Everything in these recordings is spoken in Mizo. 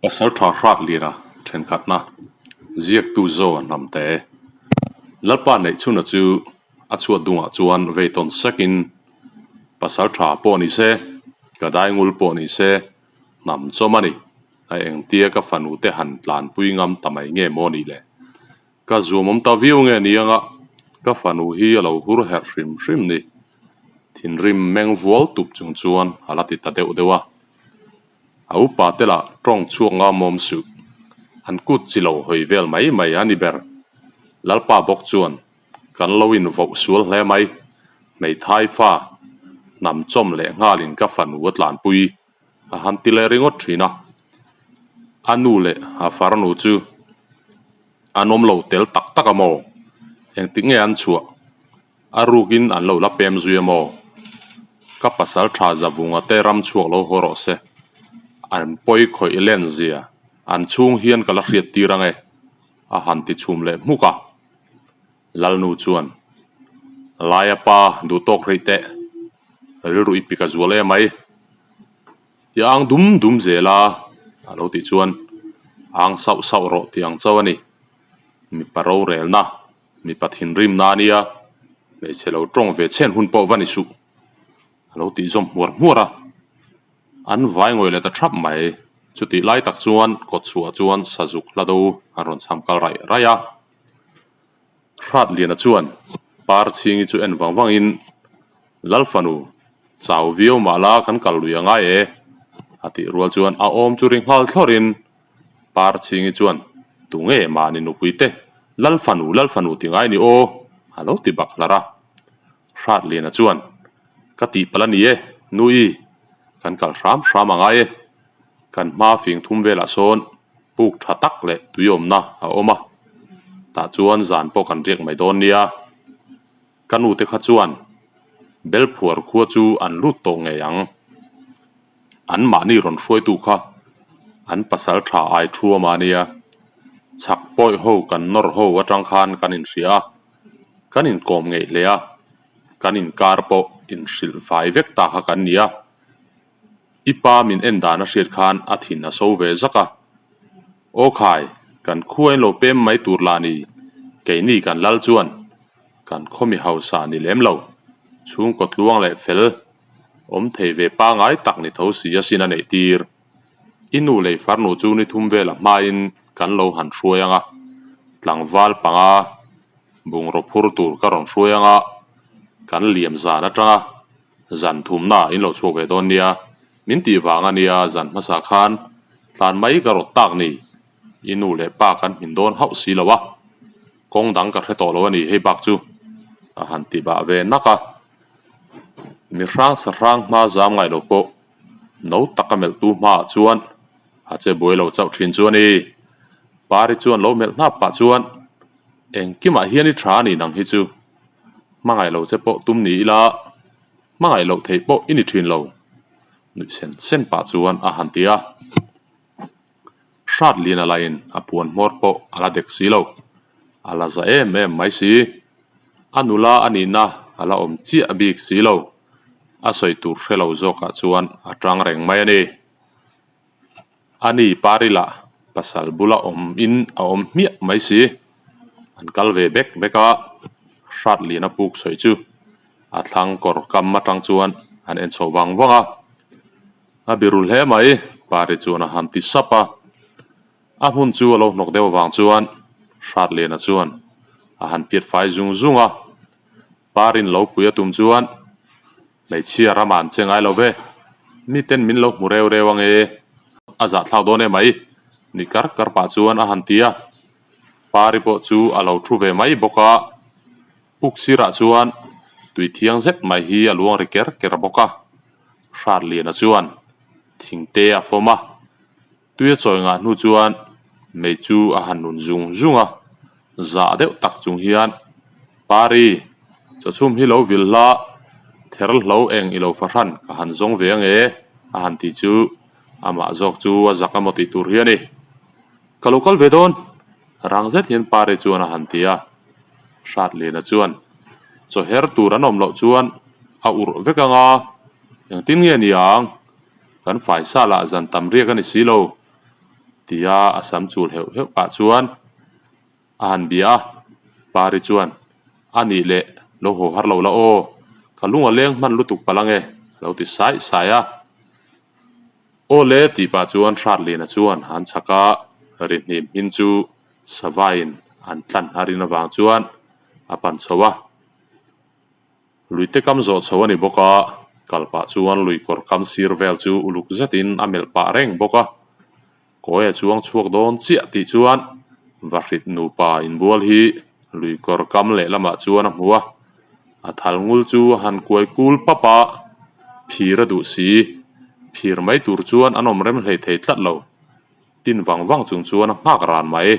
Pasaltha Hratlira thenkhatna ziaktu zo an hnam te. Lalpa Neihchhuna chu a chhuat dungah chuan vei tawn sakin Pasaltha pawh ni se, ka daingul pawh ni se, hnam chawm a ni. A engtia ka fanu te han tlanpui ngam ta mai nge maw nih le? Ka zuamawm ta viau nge ni anga ka fanu hi a lo hur herh hrim hrim ni. Thinrim meng vual tup chung chuan a la ti ta deuh deuh a. A upa te lah tawng chhuak ngamawm suh. An kut chi lo hawi vel mai mai a ni ber. Lalpa bawk chuan kan lo invoh sual hle mai. Hmeithai fa hnam chawm leh nghalin ka fanu a tlanpui a han ti leh ringawt thin a. A nu leh a farnu chu an awm lo tel tak tak a maw? Engtik nge an chhuah? A rukin an lo la pem zui a maw? Ka pasal tha zavunga te ram chhuak lo haw rawh se. An pawi khawih len zia an chhung hian ka la hriat tir ang e, a han ti chhum leh hmuk a. Lalnu chuan, Laia pa duh tawk rih teh, rilru i pik a zual em mai. I ang dum dum zel a, a lo tih chuan, Ang sauh sauh rawh tih ang chauh a ni. Mipa rorelna Mipa thinrimna a nia, hmeichhe lo tawng ve chhen hun pawh va ni suh, a lo tih zawm hmuar hmuar a. An vai ngawih leh ta thap mai. Chutih lai tak chuan kawtchhuah chuan sazuk hla do an rawn cham kal raih raih a. Hratliana chuan Parchhingi chu en vang vangin, Lalfanu, chau viau mah la kan kal lui a ngai e, a tih rual chuan a awm chu ri nghal thlawrin Parchhingi chuan, Tunge mahni nupuite, Lalfanu, Lalfanu ti ngai ni aw, a lo ti bak hlar a. Hratliana chuan, Ka tihpalh a ni e, Nui, kan kal hram hram a ngai e. Kan hma fing thum velah sawn puk tha tak leh tuiawmna a awm a, tah chuan zan pawh kan riak mai dawn nia. Ka nute kha chuan Belphuar khua chu an lut tawh ngei ang. An mahni rawn hruaitu kha an pasal tha ai thu a mahnia chhak pawih ho kan nawr ho atang khan kan inhria a, kan inkawm ngeih hle a, kan inkar pawh inhrilh fai vek ta kha kan ni a. I pa min en dan a hriat khan a thin a so ve zak a. Aw khai, kan khua in lo pem mai tur lah ni, keini kan lal chuan kan khawmi hausa ni lem lo, chhungkaw tluang leh fel awm thei ve pangai tak ni tho si asin a neih tir. I nu lei farnu chu ni thum vela hmain kan lo han hruai ang a, tlangval panga bungraw phur tur ka rawn hruai ang a, kan liam zan atanga zan thumna in lo chhuak ve dawn nia, min tih vang a nia zan hmasa khan tlan mai ka rawt tak ni, i nu leh pa kan hmin dawn hauh si lo a, kawng dang ka hre tawh lo a ni hei bak chu a han ti bah ve nak a. Mi hrang sa hrang hma zam ngai lo pawh no taka melh tu hmaah chuan a che buai lo chauh thin chu a ni. Pari chuan lo melh hnap pah chuan engkimah hian i tha a ni nang hi chu hmangaih lo che pawh tum ni ila hmangaih loh theih pawh i ni thin lo nuih sen sen pah chuan a han ti a. Hrat lian a lain a puan hmawr pawh a la dek si lo. A la za em em mai si. A nula a nihna a la awm chiah bik si lo. A sawi tur hre lo zawkah chuan a tang reng mai a ni. A ni Parila pasal bula awm in a awm hmiah mai si. An kal ve bek bek a, Hrat lian a puk sawi chu a thlang kawr kam atang chuan an en chho vang vang a. A biru hle mai, Pari chuan a han ti sap a. A hmun chu a lo hnawk deuh avang chuan Hratliana chuan a han piat fai zung zung a. Parin lo pui a tum chuan, Hmeichhia ramah an che ngai lo ve, miten min lo hmu reu reu ange, a zahthlak dawn em mai, ni kar kar pah chuan a han ti a. Pari pawh chu a lo thu ve mai bawk a. Puk sirah chuan tui thiang zet mai hi a luang ri ker ker bawk a. Hratliana chuan thingte a fawm a, tui a chawi ngah hnu chuan mei chu a han nun zung zung a, zah deuh tak chung hian, Pari, chawchhum hi lo vil hla, ther hlo eng i lo fahran ka han zawng ve ange a han ti chu amah zawk chu a zak emaw tih tur hi a ni. Ka lo kal ve dawn, rang zet hian Pari chuan a han ti a. Hratliana chuan, Chaw her tur an awm loh chuan a urh vek ang a, engtin nge ni ang? Kan faisa lah zan tam riak a ni si lo. Tia a sam chul heuh heuh pah chuan a han bia a, Pari chuan, A nih leh, lo haw har lo la aw, ka lung a leng hman lutuk palh ange, a lo ti sai sai a. Aw le tih pah chuan Hratliana chuan an chhak a, ri hnim hmin chu Savaiin an tlan harin avang chuan a pan chho a. Luite kam zawh chho a ni bawk a, kal pah chuan lui kawr kam sir vel chu uluk zetin a melh pah reng bawk a. Kawi a chuang chhuak dawn chiah tih chuan Vahrit nupa inbual hi lui kawr kam lehlamah chuan a hmu a, a thal ngul chu a han kuai kul pap a, phir a duh si, phir mai tur chuan an awm rem hlei thei tlat lo. Tin vang vang chung chuan a nghak ran mai.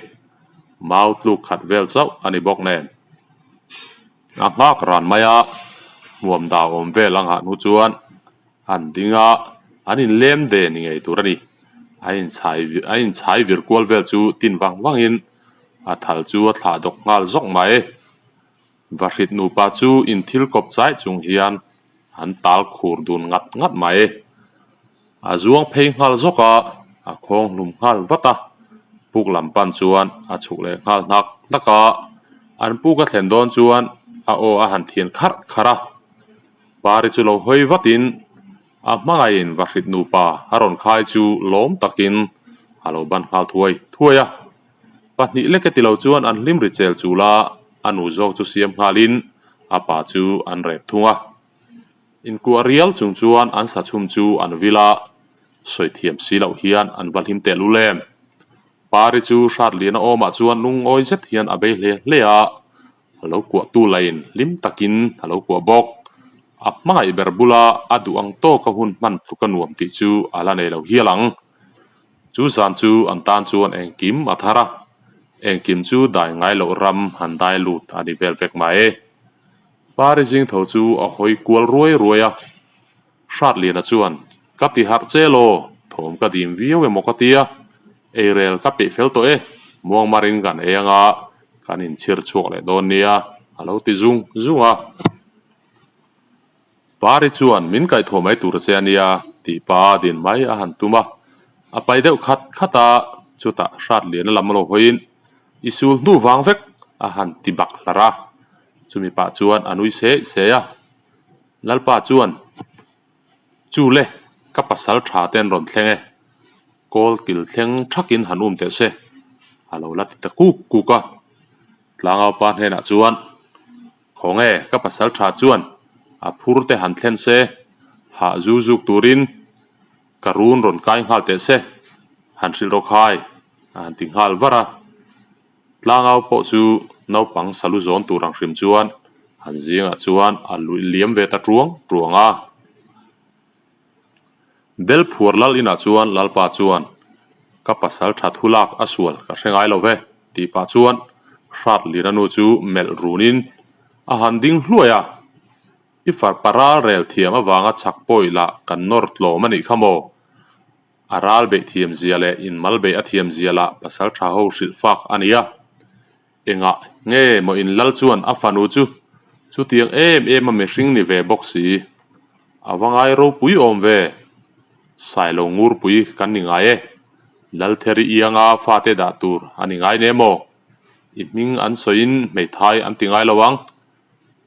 Mau tluk khat vel chauh a ni bawk nen. A nghak ran mai a, hmuam dah awm vel a nghah hnu chuan an ding a, an inlem ve ni ngei tur a ni. A inchhai a inchhai vir kual vel chu tin vang vangin a thal chu a thlah dawk nghal zawk mai. Vahrit nupa chu inthil kawp chai chung hian an tal khur dun ngat ngat mai. A zuang phei nghal zawk a, a khawng hlum nghal vat a, puk lam pan chuan a chhuk leh nghal hnak hnak a, an puk a thlen dawn chuan a aw a han thian kharh kharh a. Pari chu lo hawi vatin a hmangaihin Vahrit nupa a rawn khai chu lawm takin a lo ban nghal thuai thuai a. Pahnih lek e ti lo chuan an hlim ri chel chul a, a nu zawk chu siam nghalin a pa chu an rep thung a. Inkuah rial chung chuan an sachhum chu an vil a, sawi thiam si loh hian an va hlim tehlul em. Pari chu Hratliana awmah chuan lungawi zet hian a bei hle hle a, a lo kuahtu lain hlim takin a lo kuah bawk. A hmangaih ber bula a duh ang tawka hun hman tluk a nuam tih chu a la nei lo hial ang. Chu zan chu an tan chuan engkim a thar a, engkim chu dai ngai loh ram han dai lut a ni vel vek mai. Pari zing tho chu a hawi kual ruai ruai a, Hratliana chuan, Ka ti harh che law, thawm ka dim viau emaw ka ti a, eirel ka peih fel tawh e, muangmarin kan ei anga kan inchhir chhuak leh dawn nia, a lo ti zung zung a. Pari chuan, Min kaihthawh mai tur che a nia, tih pa din mai a han tum a, a pai deuh khat khat a, chutah Hratliana lam lo hawiin, I sul hnu vang vek, a han ti bak hlarh a. Chumi pah chuan a nui seh seh a, Lalpa chuan, Chu le, ka pasal tha te an rawn thleng e, kawl kil thleng thakin han um teh se, a lo la ti ta kuk kuk a. Tlangaupa hnenah chuan, Khawnge, ka pasal tha chuan a phur te han thlen se, hah zu zuk turin ka run rawn kai nghal teh se, han hrilh rawh khai, a han ti nghal var a. Tlangau pawh chu naupang salu zawn tur ang hrim chuan an zingah chuan a luih liam ve ta tuang tuang a. Belphuar lal inah chuan Lalpa chuan, Ka pasal tha thu lak a sual ka hre ngai lo ve, tih pah chuan Hratlina nu chu melh runin a han ding hluai a. I farpa ral rel thiam avanga chhak pawih lah kan nawr tlawm a nih kha maw? A ral beih thiam zia leh inmal beih a thiam zia lah pasal tha ho hrilh fak a ni a. Engah nge maw in lal chuan a fanu chu chutiang em em a mihring ni ve bawk si. A va ngai ropui awm ve. Sailo ngurpui kan ni ngai e. Laltheri ianga fate dah tur a ni ngai ne maw? I hming an sawiin hmeithai an ti ngai lo ang.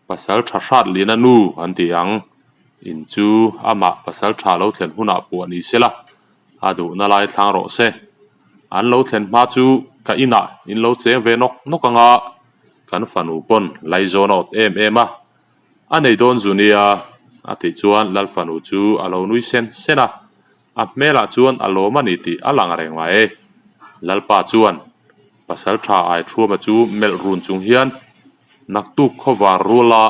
Pasal tha hrat lian a nu an ti ang. In chu amah pasal tha lo thlen hunah puah ni se la, a duhna lai thlang rawh se. An lo thlen hma chu ka inah in lo cheng ve nawk nawk anga kan fanu pawn laizawn a awt em em a, a nei dawn zu nia a tih chuan Lal fanu chu a lo nui sen sen a, a hmelah chuan a lawm a ni tih a lang reng mai. Lalpa chuan pasal tha Aithuama chu melh run chung hian Naktuk khawvar ruala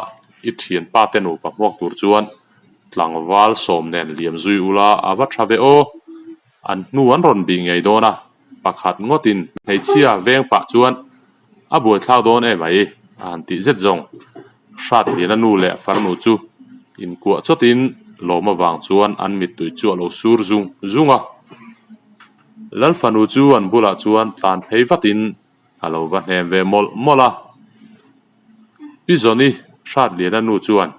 i thianpa te nupa hmuak tur chuan tlangval sawm nen liam zui ula a va tha ve aw. An hnu an rawn bih ngei dawn a, pakhat ngawtin hmeichhia veng pah chuan a buaithlak dawn em mai a han tih zet zawng. Hratliana nu leh farnu chu inkuah chawtin lawm avang chuan an mittui chu a lo sur zung zung a. Lalfanu chu an bulah chuan tlan phei vatin A lo va hnem ve mawlh mawlh a. Pi Zawni Hratliana nu chuan,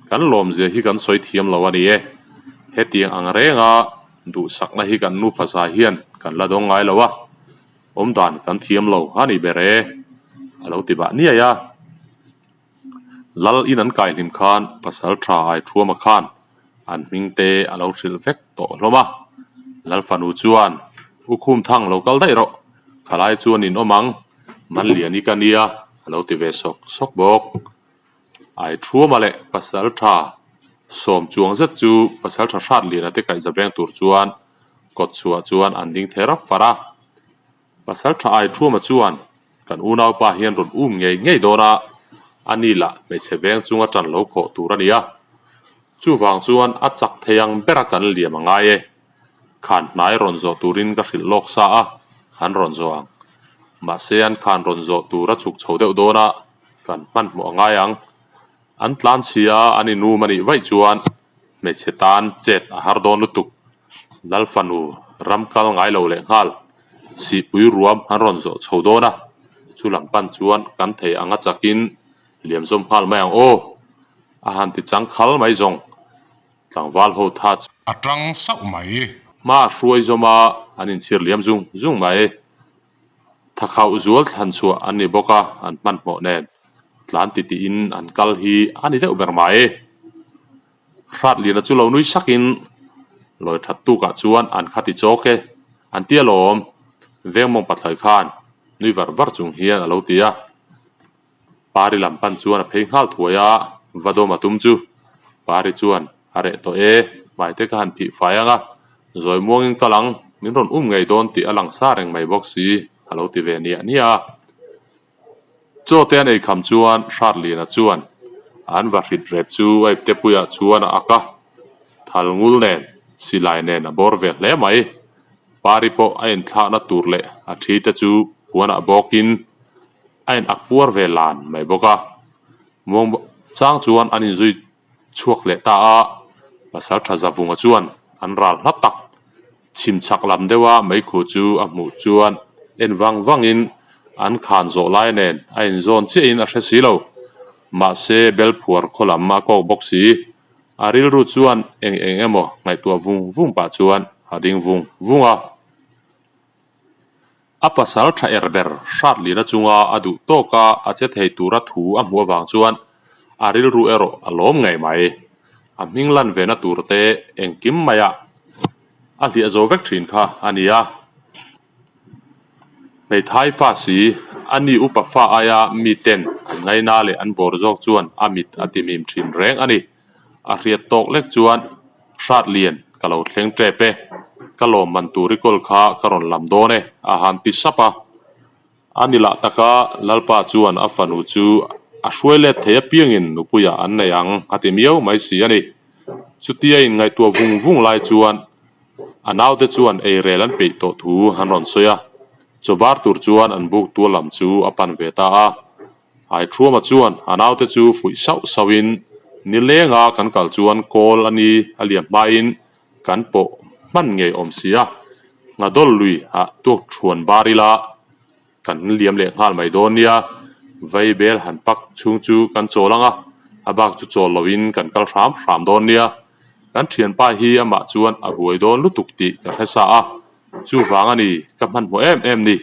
Kan lawmzia hi kan sawi thiam lo a ni e. Hetiang ang renga duhsakna hi kan nufa zai hian kan la dawng ngai lo a. Awmdan kan thiam lo a ni ber e, a lo ti bah niai a. Lal in an kai hlim khan pasal tha ai thuama khan an hming te a lo hrilh vek tawh hlawm a. Lal fanu chuan, U Khum Thang lo kal daih rawh, khalai chuan in awm ang, Manliani ka nia, a lo ti ve sawk sawk bawk. Ai thuama leh pasal tha sawm chuang zet chu pasal tha hrat liana te kaihza veng tur chuan kawt chhuah chuan an ding thei rap far a. Pasal tha ai thuama chuan kan unaupa hian rawn um ngei ngei dawn a, a ni lah hmeichhe veng chunga tan lo khawh tur a ni a. Chuvang chuan a chak thei ang bera kan liam a ngai e. Khan hnai rawn zawh turin ka hrilh lawk sa a, an rawn zawh ang. Mahse an khan rawn zawh tur a chhuk chho deuh dawn a, kan hmanhmawh a ngai ang. An tlan chhia an inum a nih vaih chuan hmeichhe tan chet a har dawn lutuk. Lal fanu ram kal ngai lo leh nghal sihpui ruam an rawn zawh chho dawn a, chu lam pan chuan kan thei ang a chakin liam zawm nghal mai ang aw a han ti chang khal mai zawng. Tlangval ho tha chu. A tang sauh mai. Hma a hruai zawm a, an inchhir liam zung zung mai. Thakhauh zual thlan chhuah an ni bawk a, an hmanhmawh nen tlan ti tiin an kal hi a ni deuh ber mai. Hratliana chu lo nui sakin lawi that tukah chuan an kha ti chawk e, an ti alawm, Vengmawng pathlawi khan nui var var chung hian a lo ti a. Pari lam pan chuan a phei nghal thuai a, va dawm a tum chu. Pari chuan, A reh tawh e, hmaite ka han phih fai ang a, zawi muangin kal ang, min rawn um ngei dawn tih a lang sa reng mai bawk si, a lo ti ve niah niah a. Chaw te an ei kham chuan Hratliana chuan an va hrit rep chu a iptepuiah chuan a ak a, thal ngul nen, silai nen a bawr ve hle mai. Pari pawh a inthlakna tur leh a thi te chu puanah bawkin a in ak puar ve lan mai bawk a, muang chang chuan an inzui chhuak leh ta a, pasal tha Zavunga chuan an ral hla tak chhim chhak lam deuha meikhu chu a hmuh chuan en vang vangin an khan zawh lai nen a inzawn chiahin a hre si lo, mahse Belphuar khaw lam a kawk bawk si, a rilru chuan eng eng emaw ngaihtuah vung vung pah chuan a ding vung vung a. A pasal tha er ber Hratlina chunga a duh tawka a che thei tura thu a hmuh avang chuan a rilru erawh a lawm ngei mai. A hming lan vena tur te engkim maiah a hliah zo vek thin kha a ni a. Hmeithai fa si, a ni upa fa aia miten an ngaina leh an bawr zawk chuan a mit a ti mim thin reng a ni. A hriat tawk lek chuan Hratlian ka lo thleng tep e, ka lawm man tur i kawl kha ka rawn lam dawn e, a han ti sap a. A ni lah taka Lalpa chuan a fanu chu a hruai let thei apiangin nupuiah an nei ang a ti miau mai si a ni. Chutia inngaihtuah vung vung lai chuan a naute chuan eirel an peih tawh thu an rawn sawi a, chaw bar tur chuan an buk tual lam chu a pan ve ta a. Haithuama chuan a naute chu fuih sauh sauhin nilenga kan kal chuan kawl a ni a liam hmain kan pawh hman ngei awm si a, nghadawl lui ah tuak thuan bar ila kan liam leh nghal mai dawn nia, vaibel han pak chhung chu kan chawl ang a, a bak chu chawl loin kan kal hram hram dawn nia, kan thianpa hi amah chuan a buai dawn lutuk tih ka hre sa a, chuvang a ni ka hmanhmawh em em ni.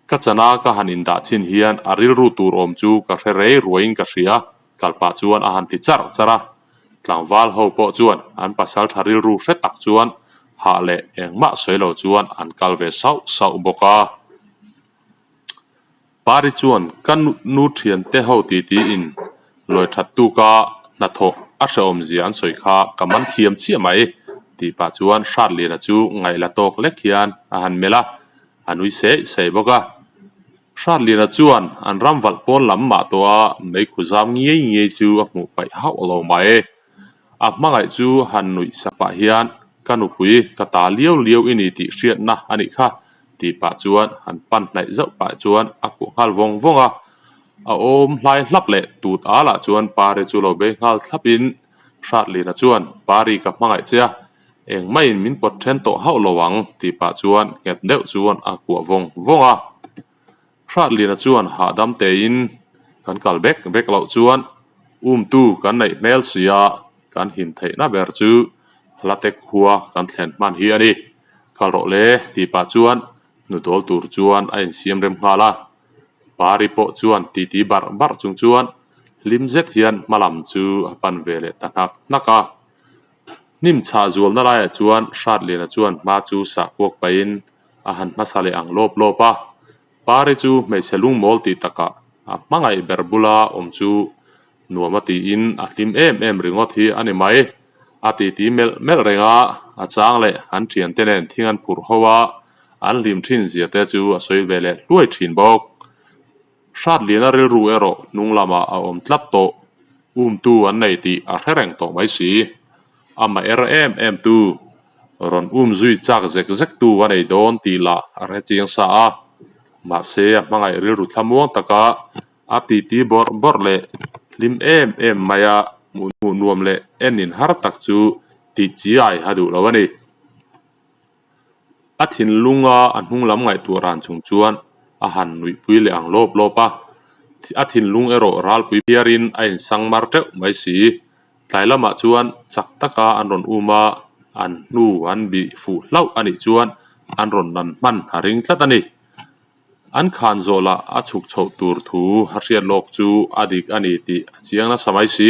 Ka chana ka han indah chhin hian a rilru tur awm chu ka hre rei ruaiin ka hria, kal pah chuan a han ti charh charh a. Tlangval ho pawh chuan an pasal tha rilru hre tak chuan hah leh engmah sawi lo chuan an kal ve sauh sauh bawk a. Pari chuan ka nu thiante ho titi in lawi that tuka hnathawh a hrehawm zia an sawi kha ka man thiam chiah mai tih pah chuan Hratliana chu ngaih la tawk lek hian a han melh a. A nui seih seih bawk a. Hratliana chuan an ram valh pawn lam mah tawh a meikhu zam ngiai ngiai chu a hmuh paih hauh lo mai. A hmangaih chu han nuih sapah hian ka nupui ka ta liau liau i ni tih hriatna a nih kha tih pah chuan han pan hnaih zauh pah chuan a kuah nghal vawng vawng a. A awm hlai hlap leh tut alah chuan Pari chu lo bei nghal thlapin Hratliana chuan Pari ka hmangaih che a, Engmaiin min pawt then tawh hauh lo ang tih pah chuan nghet deuh chuan a kuah vawng vawng a. Hratliana chuan hahdam tein kan kal bek bek loh chuan umtu kan neih hmel sia kan him theihna ber chu Hlatek khua kan thlen hman hi a ni. Kal rawh le tih pah chuan. Hnudawl tur chuan a insiam rem nghal a. Pari pawh chuan titi barh barh chung chuan hlim zet hian hma lam chu a pan ve leh ta hnak hnak a. Hnim chhah zualna laiah chuan Hratliana chuan hma chu sah kuak pahin a han hmasa leh ang lawp lawp a. Pari chu hmeichhe lungmawl tih takah a hmangaih ber bula awm chu nuam a tiin a hlim em em ringawt hi a ni mai. A titi melh melh reng a, a chang leh an thiante nen thing an phurh ho a, an hlim thin zia te chu a sawi ve leh hluai thin bawk. Hratliana rilru erawh hnung lamah a awm tlat tawh, umtu an nei tih a hre reng tawh mai si. Amah er em em tu, rawn um zui chak zek zek tu a nei dawn tih lah a hre chiang sa a. Mahse a hmangaih rilru thlamuang taka a titi bawrh bawrh leh hlim em em mai a, hmuh nuam leh en in har tak chu tih chiai a duh lo a ni. A thinlunga a hnung lam ngaihtuah ran chung chuan a han nuihpui leh ang lawp lawp a, a thinlung erawh ralpui phiarin a insang mar teuh mai si. Tlai lamah chuan chak taka an rawn um a, an hnu an bih fuh hlauh a nih chuan an rawn nan hman a ring tlat a ni. An khan zawh lah a chhuk chhoh tur thu a hriat lawk chu a dik a ni tih a chiang nasa mai si.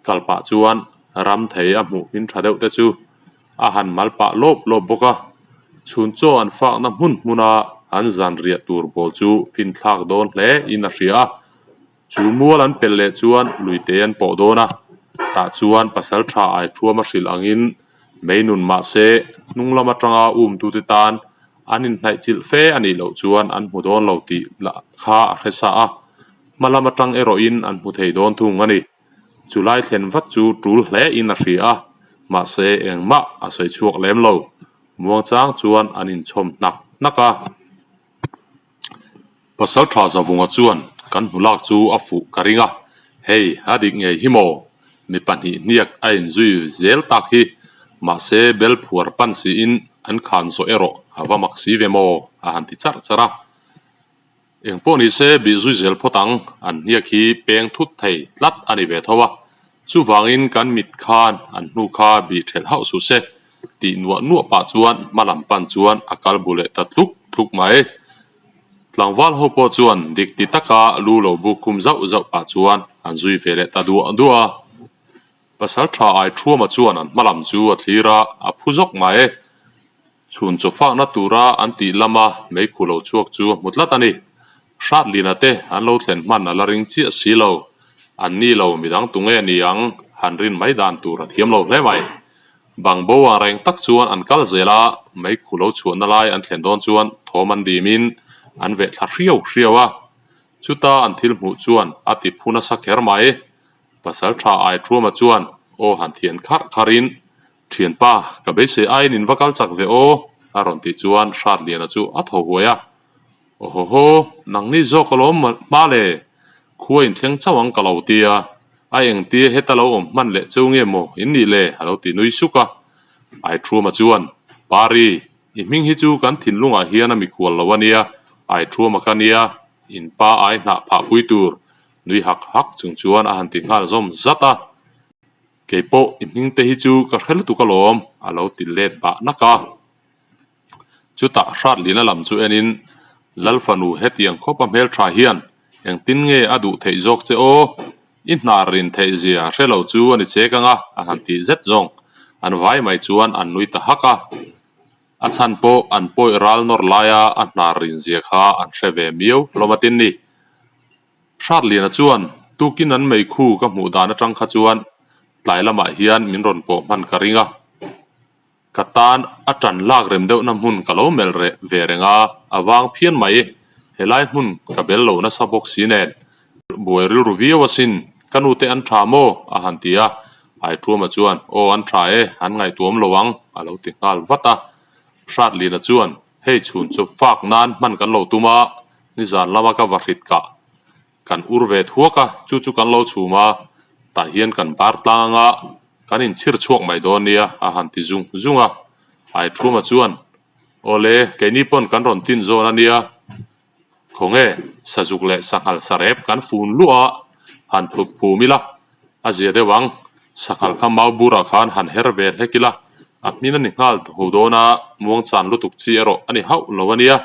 Kal pah chuan ram thei a hmuh hmin tha deuh te chu a han mal pah lawp lawp bawk a. Chhun chaw an fakna hmun hmuna an zan riah tur bawl chu finthlak dawn hle in a hria a. Chu mual an pelh leh chuan luite an pawh dawn a, tah chuan pasal tha ai thuam a hrilh angin mei nun mah se hnung lam atanga umtute tan an inhnaih chilh fe a nih loh chuan an hmu dawn lo tih lah kha a hre sa a, hma lam atang erawhin an hmu thei dawn thung a ni. Chu lai thlen vat chu tul hle in a hria a, mahse engmah a sawi chhuak lem lo. Muangchang chuan an inchhawm hnak hnak a. Pasal tha Zavunga chuan kan hmu lak chu a fuh ka ring a, hei a dik ngei hi maw? Mi pahnih hniak a inzui zel tak hi, mahse bel phuar pan siin an khan zawh erawh a va mak si ve maw? a han ti charh charh a. Eng pawh ni se bih zui zel phawt ang, an hniak hi peng thut thei tlat a ni ve tho a, chuvangin kan mit khan an hnu kha bih ṭhelh hauh suh se. Tih nuah nuah pah chuan hma lam pan chuan a kal bu leh ta tluk tluk mai. Tlangval ho pawh chuan dik ti taka lu lo buk khum zauh zauh pah chuan an zui ve leh ta duah duah a. Pasal tha ai thuama chuan an hma lam chu a thlir a, a phu zawk mai. Chhun chaw fakna tura an tih lama meikhu lo chhuak chu a hmu tlat a ni. Hratlina te an lo thlen hman a la ring chiah si lo. An ni lo midang tunge ni ang han rin mai dan tur a thiam lo hle mai. Bang bo ang reng tak chuan an kal zel a, meikhu lo chhuahna lai an thlen dawn chuan thawm an dimin an veh thla hriau hriau a. Chuta an thil hmuh chuan a ti phu nasa kher mai. Pasal tha ai thuama chuan aw han thian kharh kharhin, Thianpa, ka beisei aiin in va kal chak ve aw, a rawn tih chuan Hratliana chu a thaw huai a. Awhawhaw, nangni zawk alawm hma le, khua in thleng chauh ang ka lo ti a, a engtia heta lo awm hman leh cheu nge maw in nih le a lo ti nui suk a. Aithuama chuan, Pari, i hming hi chu kan thinlungah hian a mikhual lo a nia, Aithuama ka nia, in pa ai hnah phah pui tur, nui hak hak chung chuan a han ti nghal zawm zat a. Kei pawh i hming te hi chu ka hre lutuk alawm, a lo ti let bah nak a. Chutah Hratlina lam chu enin, Lal fanu hetiang khawpa hmeltha hian engtin nge a duh theih zawk che aw? I hnar rin theih zia hre lo chu a ni chek ang a, a han tih zet zawng. An vai mai chuan an nui ta hak a. A chhan pawh an pawih ral nawr laia a hnar rin zia kha an hre ve miau hlawm atin ni. Hratliana chuan, Tukin an meikhu ka hmuh dan atang kha chuan tlai lamah hian min rawn pawh hman ka ring a. Ka tan a tan lak rem deuhna hmun ka lo melh reh ve reng a, a vang phian mai. Helai hmun ka bel lo nasa bawk si nen. Buai rilru viau asin, ka nute an tha maw? a han ti a. Aithuama chuan, Aw an tha e, an ngaihtuam lo ang, a lo ti nghal vat a. Hratlina chuan, Hei chhun chu fak nan hman kan lo tum a, nizan lama ka va hrit kah. Kan ur ve thuak a, chu chu kan lo chhum a, tah hian kan bar tlang anga kan inchhir chhuak mai dawn nia a han ti zung zung a. Aithuma chuan, Awle, keini pawn kan rawn tin zawn a nia, khawnge sazuk leh sanghal sarep kan fun luah a, han thup phum ila, a zia deuh ang, sanghal kha mau burah khan han her ve hlek ila, a hmin a ni nghal tho dawn a, muangchan lutuk chi erawh a ni hauh lo a nia.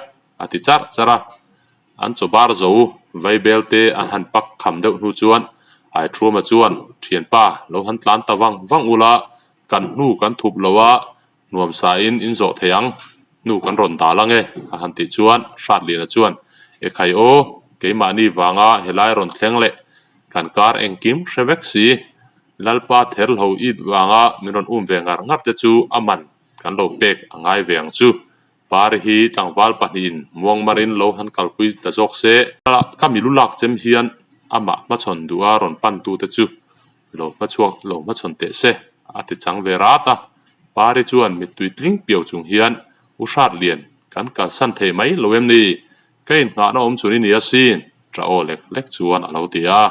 a ti charh charh a. An chaw bar zo vaibel te an han pak kham deuh hnu chuan Aithuama chuan, Thianpa, lo han tlan ta vang vang ula, kan hnu kan thup lo a, nuamsa in in zawh thei ang, hnu kan rawn dal ang e, a han tih chuan Hratliana chuan, Ekhai aw, keimahni vanga helai rawn thleng leh kan kar engkim hre vek si, Lalpa therhlo it vanga min rawn um ve ngar ngar te chu a man kan lo pek a ngai ve ang chu. Pari hi tlangval pahnihin muangmarin lo han kalpui ta zawk se. Ka milu lak chem hian amah hmachhawn duha rawn pantute chu lo hmachhuak lo hmachhawn teh se, a ti chang ve rat a. Pari chuan mittui tling piau chung hian, U Hratlian, kan kalsan thei mai lo em ni? Ka inngahna awm chun i ni asin, ṭah aw lek lek chuan a lo ti a.